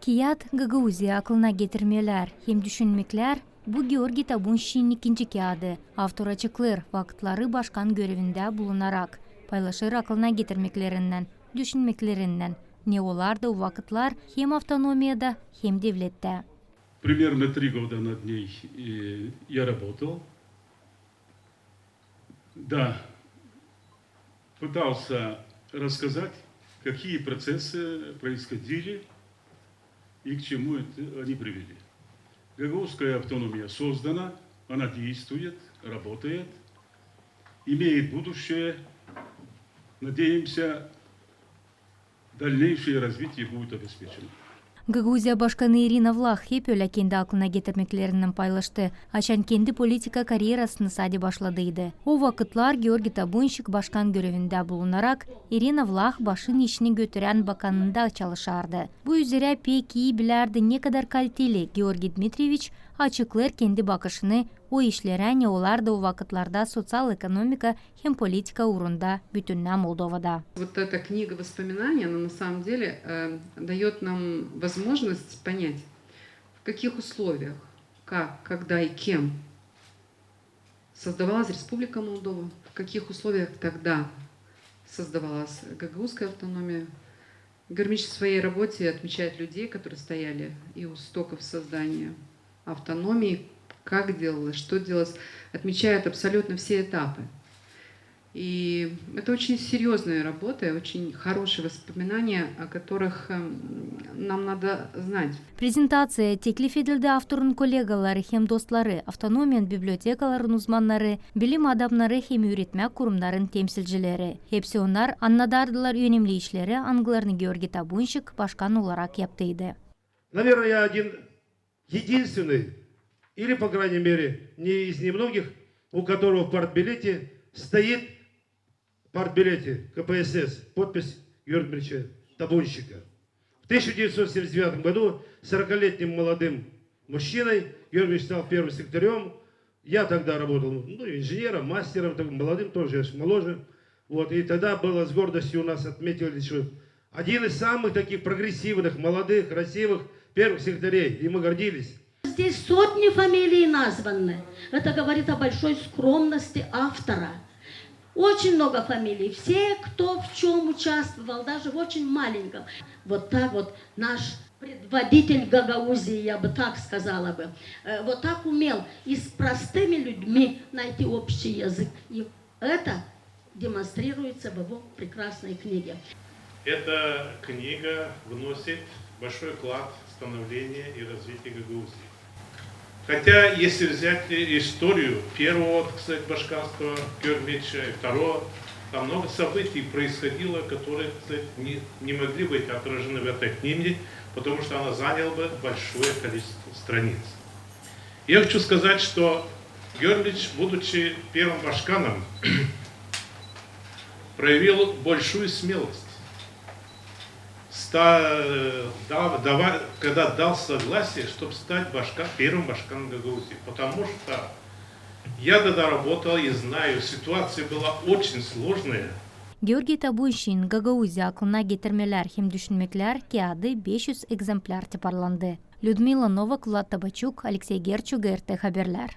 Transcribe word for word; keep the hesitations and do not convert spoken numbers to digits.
Kiyat "Gagauziya aklına getirmelär hem düşünmeklär" bu Georgiy Tabunşçinin ikinci kiyadı. Avtor açıklêêr vakıtları başkan görevindä bulunarak, paylaşêr aklına getirmeklerinnän, düşünmeklerinnän, ne olardı o vakıtlar hem avtonomiyada, hem devlettä. Примерно три года над ней, э, я работал. Да, пытался рассказать, какие процессы происходили и к чему это они привели. Гагаузская автономия создана, она действует, работает, имеет будущее. Надеемся, дальнейшее развитие будет обеспечено. Gagauziya başkanı İrina Vlah hep ölä kendi aklına getirmeklerinnän paylaştı, açan kendi politika karyerasını sade başladıydı. O vakıtlar Georgiy Tabunşçik başkan görevindä bulunarak, İrina Vlah başın işini götürän bakanında çalışardı. Bu üzerä pek ii bilärdi, ne kadar kaliteli. Georgiy Dmitriyeviç açıklêêr kendi bakışını o işlerä, ne olardı o vakıtlarda soţial-ekonomika hem politika uurunda bütünnä Moldovada. Вот эта книга воспоминаний, она на самом деле, э, даёт нам возможность понять, в каких условиях, как, когда и кем создавалась Республика Молдова, в каких условиях тогда создавалась гагаузская автономия. Георгий Дмитриевич в своей работе отмечает людей, которые стояли и у истоков создания автономии, как делалось, что делалось, отмечает абсолютно все этапы. И это очень серьёзная работа, очень хорошие воспоминания, о которых, эм, нам надо знать. Prezentaţiya teklif edildi avtorun kolegaları hem dostları, avtonomiyanın bibliotekaların uzmannarı, bilim adamnarı hem üüretmä kurumnarın temsilcileri. Hepsi onnar annadardılar önemli işleri, angılarını Georgiy Tabunşçik başkan olarak yaptıydı. Наверное, я один единственный, или, по крайней мере, не из немногих, у которого в партбилете стоит, в партбилете КПСС, подпись Георгия Дмитриевича Табунщика. В тысяча девятьсот семьдесят девятом году сорокалетним молодым мужчиной Георгий Дмитриевич стал первым секретарём. Я тогда работал, ну, инженером, мастером, так, молодым тоже, я ж моложе. Вот, и тогда было с гордостью у нас отметили, что один из самых таких прогрессивных, молодых, красивых первых секретарей, и мы гордились. Здесь сотни фамилий названы. Это говорит о большой скромности автора. Очень много фамилий. Все, кто в чём участвовал, даже в очень маленьком. Вот так вот наш предводитель Гагаузии, я бы так сказала бы, э, вот так умел и с простыми людьми найти общий язык. И это демонстрируется в его прекрасной книге. Эта книга вносит большой вклад в становление и развитие Гагаузии. Хотя, если взять историю первого, так сказать, башканства Георгия Дмитриевича и второго, там много событий происходило, которые, так сказать, не, не могли быть отражены в этой книге, потому что она заняла бы большое количество страниц. Я хочу сказать, что Георгий Дмитриевич, будучи первым башканом, проявил большую смелость, ста-, э, дав-, дава-, когда дал согласие, чтоб стать башка-, первым башканом Гагаузии. Потому что я тогда работал и знаю, ситуация была очень сложная. Georgiy Tabunşçinin "Gagauziya aklına getirmelär hem düşünmeklär" kiyadı beş üz ekzemplär tiparlandı. Lüdmila Novak, Vlad Tabaçuk, Aleksey Gerçuk, GRT Haberlär.